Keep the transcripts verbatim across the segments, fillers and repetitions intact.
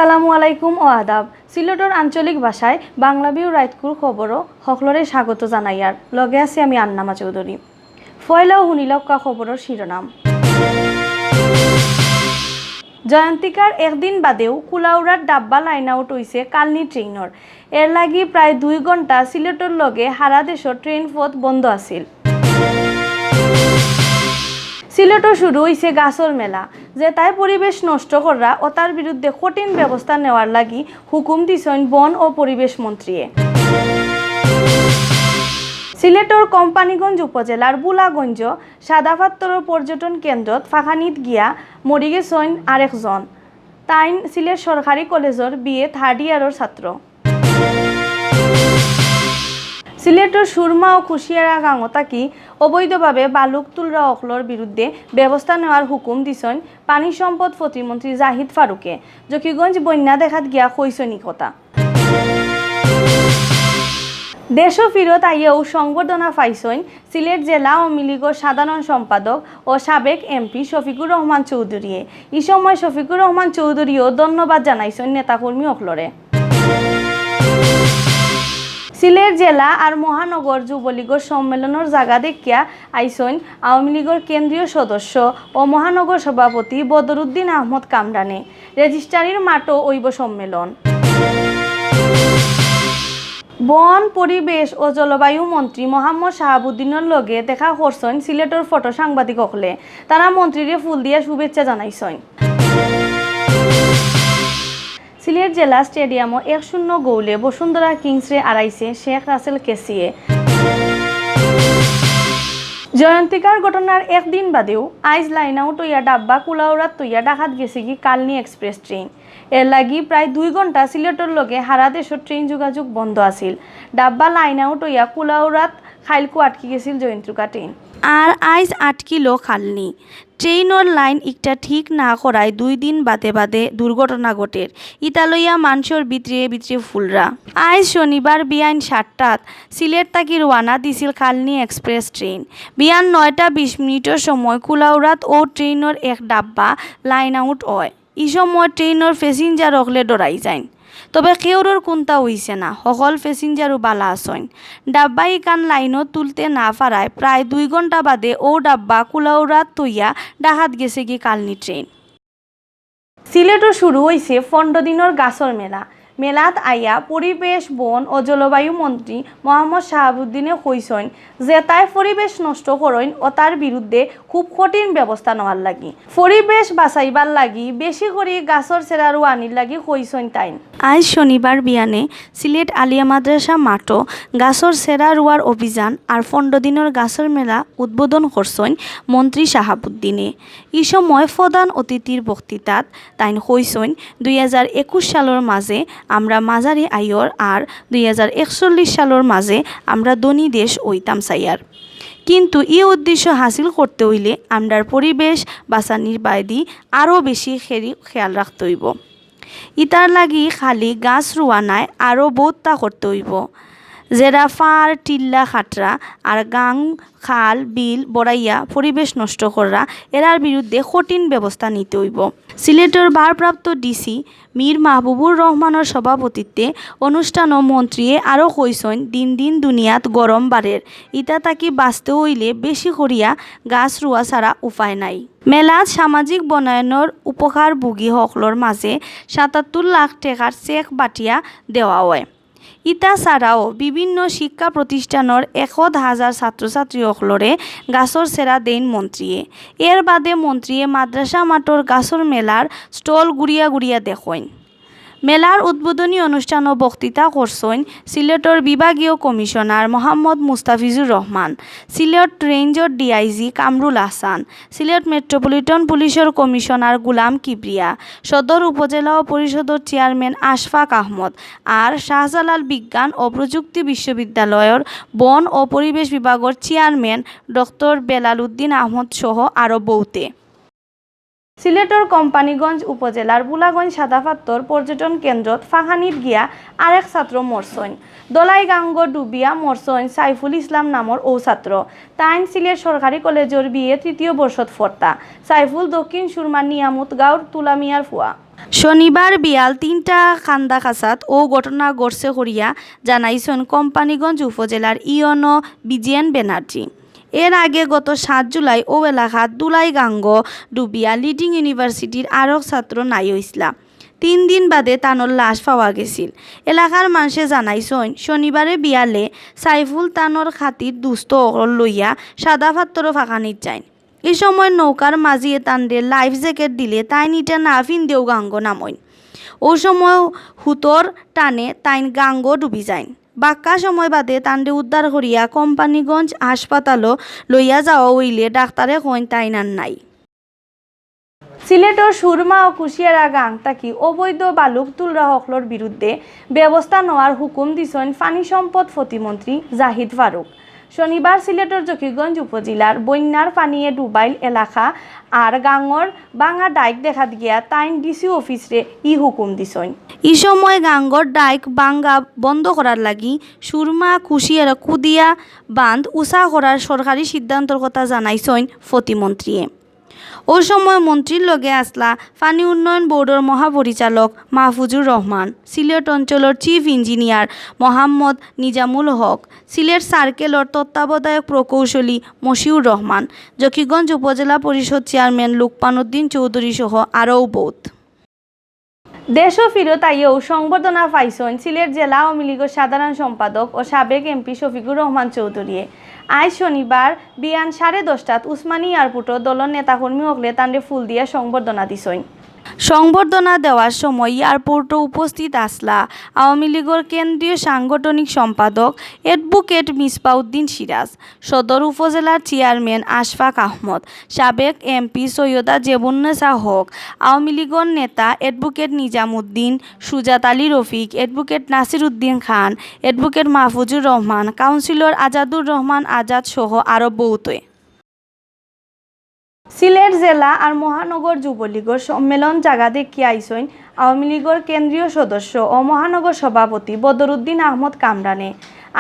আসসালামু আলাইকুম ও আদাব। সিলেটর আঞ্চলিক ভাষায় বাংলা ভিউ রাইতকুর খবরও হকলরে স্বাগত জানাইয়ার। লগে আছি আমি আন্নামা চৌধুরী। পয়লাউ হুনিলাউক্কা খবরর শিরোনাম। জয়ন্তিকার একদিন বাদেউ কুলাউড়ার ডাব্বা লাইন আউট অইছে কালনি ট্রেইনর। এরলাগি প্রায় দুই ঘন্টা সিলেটর লগে হারা দেশর ট্রেইন পথ বন্ধ আছিল। সিলেটো শুরু অইছে গাছর মেলা, যেতায় পরিবেশ নষ্ট কররা অতার বিরুদ্ধে কঠিন ব্যবস্থা নেওয়ার লাগি হুকুম দিছইন বন ও পরিবেশ মন্ত্রীয়ে। সিলেটর কোম্পানীগঞ্জ উপজেলার বুলাগঞ্জ সাদাপাত্তরর পর্যটন কেন্দ্রত ফাঁকানিত গিয়া মরি গেছইন আরেকজন। তাইন সিলেট সরকারি কলেজর বিএ থার্ড ইয়ারর ছাত্র। সিলেটর সুরমা ও কুশিয়ারা গাঙ থাকি অবৈধভাবে বালুক তুলরা অকলর বিরুদ্ধে ব্যবস্থা নেওয়ার হুকুম দিছইন পানি সম্পদ প্রতিমন্ত্রী জাহিদ ফারুকে। জকিগঞ্জ বন্যা দেখাত গিয়া কইছইন ই কথা। দেশো ফিরত আইয়াউ সংবর্ধনা পাইছইন সিলেট জেলা আওয়ামী লীগর সাধারণ সম্পাদক ও সাবেক এমপি শফিকুর রহমান চৌধুরীয়ে। ই সময় শফিকুর রহমান চৌধুরীও ধন্যবাদ জানাইছইন নেতাকর্মী অকলরে। সিলেট জেলা আর মহানগর যুবলীগর সম্মেলনর জাগা দেখিয়া আইছইন আওয়ামী লীগর কেন্দ্রীয় সদস্য ও মহানগর সভাপতি বদরুদ্দিন আহমদ কামরানে। রেজিস্ট্রারির মাঠও অইব সম্মেলন। বন, পরিবেশ ও জলবায়ু মন্ত্রী মোহাম্মদ শাহাবুদ্দিনর লগে দেখা করছইন সিলেটর ফটো সাংবাদিক অকলে। তারা মন্ত্রীরে ফুল দিয়া শুভেচ্ছা জানাইছইন। সিলেট জেলা স্টেডিয়ামও এক শূন্য গোলে বসুন্ধরা কিংসরে আরাইছে শেখ রাসেল কেসিয়ে। জয়ন্তিকার ঘটনার একদিন বাদেউ আইজ লাইন আউট অইয়া ডাব্বা কুলাউড়াত তইয়া ঢাকাত গেছেগি কালনি এক্সপ্রেস ট্রেইন। এরলাগি প্রায় দুই ঘন্টা সিলেটর লগে হারা দেশর ট্রেইন যোগাযোগ বন্ধ আছিল। ডাব্বা লাইন আউট অইয়া কুলাউড়াত কাইলকু আটকি গেছিল জয়ন্তিকা ট্রেইন। আর আইজ আটকিলো কালনি। ট্রেইনর লাইন ইকটা ঠিক না করায় দুই দিন বাদে বাদে দুর্ঘটনা ঘটের। ইতা লইয়া মানষর ভিতরে ভিতরে ফুলরা। আইজ শনিবার বিয়াইন সাতটাত সিলেট থাকি রওয়ানা দিছিল কালনি এক্সপ্রেস ট্রেইন। বিয়ান নয়টা বিশ মিনিটর সময় কুলাউড়াত অউ ট্রেইনর এক ডাব্বা লাইন আউট অয়। ই সময় ট্রেইনর প্যাসেঞ্জার অকলে ডরাই যাইন। তবে কেউরর কুন্তা অইছে না, হকল প্যাসেঞ্জারও বালা আছইন। ডাব্বা ইখান লাইনো তুলতে না পারায় প্রায় দুই ঘন্টা বাদে অউ ডাব্বা কুলাউড়াত তইয়া ঢাকাত গেছেগি কালনি ট্রেইন। সিলেটো শুরু অইছে পনরো দিনর গাছর মেলা। মেলাত আইয়া পরিবেশ, বন ও জলবায়ু মন্ত্রী মোহাম্মদ শাহাবুদ্দিনে কইছইন, যেতায় পরিবেশ নষ্ট করইন অতার বিরুদ্ধে খুব কঠিন ব্যবস্থা নেওয়ার লাগি। পরিবেশ বাঁচাইবার লাগি বেশি করি গাছর চেরা রুয়ানির লাগি কইছইন তাইন। আইজ শনিবার বিয়ানে সিলেট আলিয়া মাদ্রাসা মাঠো গাছর চেরা রুয়ার অভিযান আর পনরো দিনর গাছর মেলা উদ্বোধন করছইন মন্ত্রী শাহাবুদ্দিনে। ই সময় প্রধান অতিথির বক্তৃতাত তাইন কইছইন, দুই হাজার একুশ সালর মাঝে আমরা মাঝারি আয়র আর দুই হাজার একচল্লিশ সালর মাঝে আমরা ধনী দেশ অইতাম চাইয়ার। কিন্তু ই উদ্দেশ্য হাসিল করতে অইলে আমরার পরিবেশ বাঁচানির বায়দি আরও বেশি খেরি-, খেয়াল রাখতে অইব। ইতার লাগি খালি গাছ রুয়া নায়, আরও বউততা করতে অইব। যেরা ফার, টিল্লা কাটরা আর গাং, খাল, বিল বড়াইয়া পরিবেশ নষ্ট কররা, এরার বিরুদ্ধে কঠিন ব্যবস্থা নিতে অইব। সিলেটর ভারপ্রাপ্ত ডিসি মীর মাহবুবুর রহমানর সভাপতিত্বে অনুষ্ঠানো মন্ত্রীয়ে আরও কইছইন, দিন দিন দুনিয়াত গরম বাড়ের, ইতা থাকি বাঁচতে অইলে বেশি করিয়া গাছ রুয়া ছাড়া উপায় নাই। মেলাত সামাজিক বনায়নর উপকারভোগী হকলর মাঝে সাতাত্তর লাখ টেকার চেক বাটিয়া দেওয়া অয়। ইতা ছাড়াও বিভিন্ন শিক্ষা প্রতিষ্ঠানর একদ হাজার ছাত্রছাত্রী অকলরে গাছর চেরা দেইন মন্ত্রীয়ে। এর বাদে মন্ত্রীয়ে মাদ্রাসা মাঠর গাছর মেলার স্টল ঘুরিয়া ঘুরিয়া দেখইন। মেলার উদ্বোধনী অনুষ্ঠানো বক্তৃতা করছইন সিলেটর বিভাগীয় কমিশনার মোহাম্মদ মুস্তাফিজুর রহমান, সিলেট রেঞ্জর ডিআইজি কামরুল আহসান, সিলেট মেট্রোপলিটন পুলিশর কমিশনার গুলাম কিবরিয়া, সদর উপজেলা ও পরিষদর চেয়ারম্যান আশফাক আহমদ আর শাহজালাল বিজ্ঞান ও প্রযুক্তি বিশ্ববিদ্যালয়র বন ও পরিবেশ বিভাগর চেয়ারম্যান ডক্টর বেলাল উদ্দিন আহমদ সহ আরও বউতে। সিলেটর কোম্পানীগঞ্জ উপজেলার বুলাগঞ্জ সাদাপাত্তর পর্যটন কেন্দ্রত ফাঁকানিত গিয়া আরেক ছাত্র মরছইন। দলাইগাঙ্গো ডুবিয়া মরছইন সাইফুল ইসলাম নামর অউ ছাত্র। তাইন সিলেট সরকারি কলেজর বিএ তৃতীয় বর্ষত পড়তা। সাইফুল দক্ষিণ সুরমার নিয়ামত গাঁওর তুলা মিয়ার ফুয়া। শনিবার বিয়াল তিনটা কান্দাকাছাত অউ ঘটনা ঘটছে করিয়া জানাইছইন কোম্পানীগঞ্জ উপজেলার ইওনো বিজেন ব্যানার্জি। এর আগে গত সাত জুলাই অউ এলাকাত দুলাই গাঙ্গো ডুবিয়া লিডিং ইউনিভার্সিটির আরক ছাত্র নাই অইছলা। তিন দিন বাদে তানর লাশ পাওয়া গেছিল। এলাকার মানষে জানাইছইন, শনিবারে বিয়ালে সাইফুল তানর খাতির দুস্ত অকল লইয়া সাদা পাত্তরো ফাঁকানিত যাইন। ই সময় নৌকার মাঝিয়ে তানরে লাইফ জ্যাকেট দিলে তাইন ইটা না ফিন্দেউ গাঙ্গো নামইন। অউ সময় হুতর টানে তাইন গাঙ্গো ডুবি যাইন। বাক্কা সময় বাদে তানরে উদ্ধার করিয়া কোম্পানীগঞ্জ হাসপাতালো লইয়া যাওয়া অইলে ডাক্তারে কইন তাইন আর নাই। সিলেটর সুরমা ও কুশিয়ারা গাং থাকি অবৈধ বালুক তুলরা হকলর বিরুদ্ধে ব্যবস্থা নেওয়ার হুকুম দিছইন পানি সম্পদ প্রতিমন্ত্রী জাহিদ ফারুক। শনিবার সিলেটর জকিগঞ্জ উপজেলার বন্যার পানিয়ে ডুবাইল এলাকা আর গাঙর ভাঙা ডাইক দেখাত গিয়া তাইন ডিসি অফিসরে ই হুকুম দিছইন। ই সময় গাঙ্গর ডাইক ভাঙ্গা বন্ধ করার লাগি সুরমা, কুশিয়ারা, কুদিয়া বান্ধ উচা করার সরকারি সিদ্ধান্তর কথা জানাইছইন প্রতিমন্ত্রীয়ে। অউ সময় মন্ত্রীর লগে আছলা পানি উন্নয়ন বোর্ডর মহাপরিচালক মাহফুজুর রহমান, সিলেট অঞ্চলর চিফ ইঞ্জিনিয়ার মোহাম্মদ নিজামুল হক, সিলেট সার্কেলর তত্ত্বাবধায়ক প্রকৌশলী মশিউর রহমান, জকিগঞ্জ উপজেলা পরিষদ চেয়ারম্যান লুকমান উদ্দিন চৌধুরী সহ আরও বউত। দেশো ফিরত আইয়াউ সংবর্ধনা পাইছইন সিলেট জেলা আওয়ামী লীগর সাধারণ সম্পাদক ও সাবেক এমপি শফিকুর রহমান চৌধুরীয়ে। আইজ শনিবার বিয়ান সাড়ে দশটাত উসমানী এয়ারপোর্টো দলর নেতাকর্মী অকলে তানরে ফুল দিয়া সংবর্ধনা দিছইন। সংবর্ধনা দেওয়ার সময় এয়ারপোর্টো উপস্থিত আছলা আওয়ামী লীগর কেন্দ্রীয় সাংগঠনিক সম্পাদক অ্যাডভোকেট মিসবাউদ্দিন সিরাজ, সদর উপজেলার চেয়ারম্যান আশফাক আহমদ, সাবেক এমপি সৈয়দা জেবুন্নেসা হক, আওয়ামী লীগর নেতা অ্যাডভোকেট নিজামুদ্দিন, সুজাত আলী রফিক, অ্যাডভোকেট নাসির উদ্দিন খান, অ্যাডভোকেট মাহফুজুর রহমান, কাউন্সিলর আজাদুর রহমান আজাদ সহ আরও বউতয়ে। সিলেট জেলা আর মহানগর যুবলীগর সম্মেলন জাগা দেখিয়া আইছইন আওয়ামী লীগর কেন্দ্রীয় সদস্য ও মহানগর সভাপতি বদরুদ্দিন আহমদ কামরানে।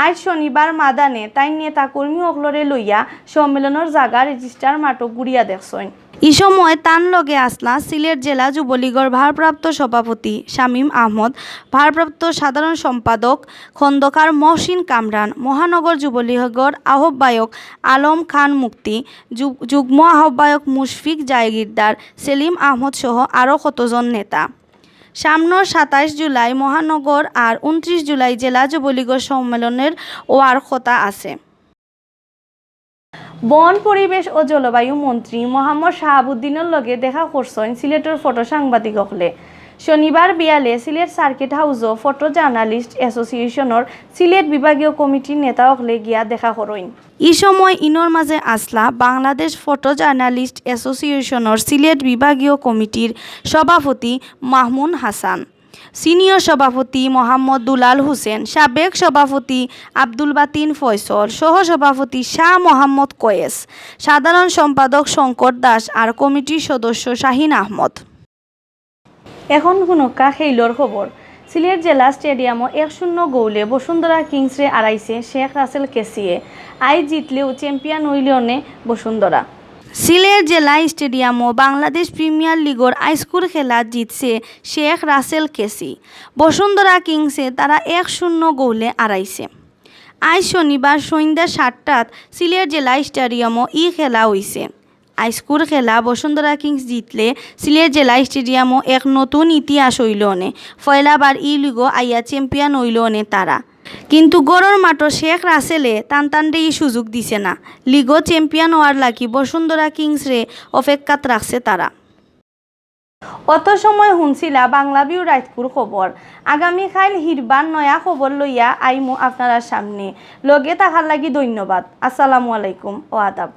আইজ শনিবার মাদানে তাইন নেতাকর্মী অকলরে লইয়া সম্মেলনর জাগা রেজিস্টার মাঠো ঘুরিয়া দেখছইন। ই সময় তান লগে আছলা সিলেট জেলা যুবলীগর ভারপ্রাপ্ত সভাপতি শামীম আহমদ, ভারপ্রাপ্ত সাধারণ সম্পাদক খন্দকার মহসিন কামরান, মহানগর যুবলীগর আহ্বায়ক আলম খান মুক্তি, যু-, যুগ্ম আহ্বায়ক মুশফিক জাগিরদার, সেলিম আহমদ সহ আরও কতজন নেতা। সামনর সাতাইশ জুলাই মহানগর আর ঊনত্রিশ জুলাই জেলা যুবলীগর সম্মেলনর অওয়ার কথা আছে। বন, পরিবেশ ও জলবায়ু মন্ত্রী মোহাম্মদ শাহাবুদ্দিনর লগে দেখা করছইন সিলেটর ফটো সাংবাদিক অকলে। শনিবার বিয়ালে সিলেট সার্কিট হাউসো ফটো জার্নালিস্ট অ্যাসোসিয়েশনর সিলেট বিভাগীয় কমিটির নেতা অকলে গিয়া দেখা করইন। ই সময় ইনর মাঝে আছলা বাংলাদেশ ফটো জার্নালিস্ট অ্যাসোসিয়েশনর সিলেট বিভাগীয় কমিটির সভাপতি মাহমুন হাসান, সিনিয়র সভাপতি মোহাম্মদ দুলাল হোসেন, সাবেক সভাপতি আব্দুল বাতিন ফয়সল, সহ সভাপতি শাহ মোহাম্মদ কয়েস, সাধারণ সম্পাদক শঙ্কর দাস আর কমিটির সদস্য শাহিন আহমদ। এখন হুনক্কা খেইলর খবর। সিলেট জেলা স্টেডিয়ামো এক শূন্য গোলে বসুন্ধরা কিংসরে আরাইছে শেখ রাসেল কেসিয়ে। আইজ জিতলেও চ্যাম্পিয়ন অইলো অনে বসুন্ধরা। সিলেট জেলা স্টেডিয়ামো বাংলাদেশ প্রিমিয়ার লিগর আইজকুর খেলা জিতছে শেখ রাসেল কেসি। বসুন্ধরা কিংসে তারা এক শূন্য গোলে আরাইছে। আইজ শনিবার সন্ধ্যা সাতটাত সিলেট জেলা স্টেডিয়ামো ই খেলা অইছে। আইজকুর খেলা বসুন্ধরা কিংস জিতলে সিলেট জেলা স্টেডিয়ামো এক নতুন ইতিহাস অইলো অনে। পয়লাবার ই লিগো আইয়া চ্যাম্পিয়ন অইলো অনে তারা। কিন্তু ঘরর মাঠো শেখ রাসেলে তান তানরে ই সুযোগ দিছে না। লিগো চ্যাম্পিয়ন অওয়ার লাগি বসুন্ধরা কিংসরে অপেক্ষাত রাখছে তারা। অত সময় হুনছিলা বাংলা ভিউ রাইতকুর খবর। আগামীকাইল হিরবার নয়া খবর লইয়া আইমু আপনারার সামনে। লগে থাকার লাগি ধন্যবাদ। আসসালামু আলাইকুম ও আদাব।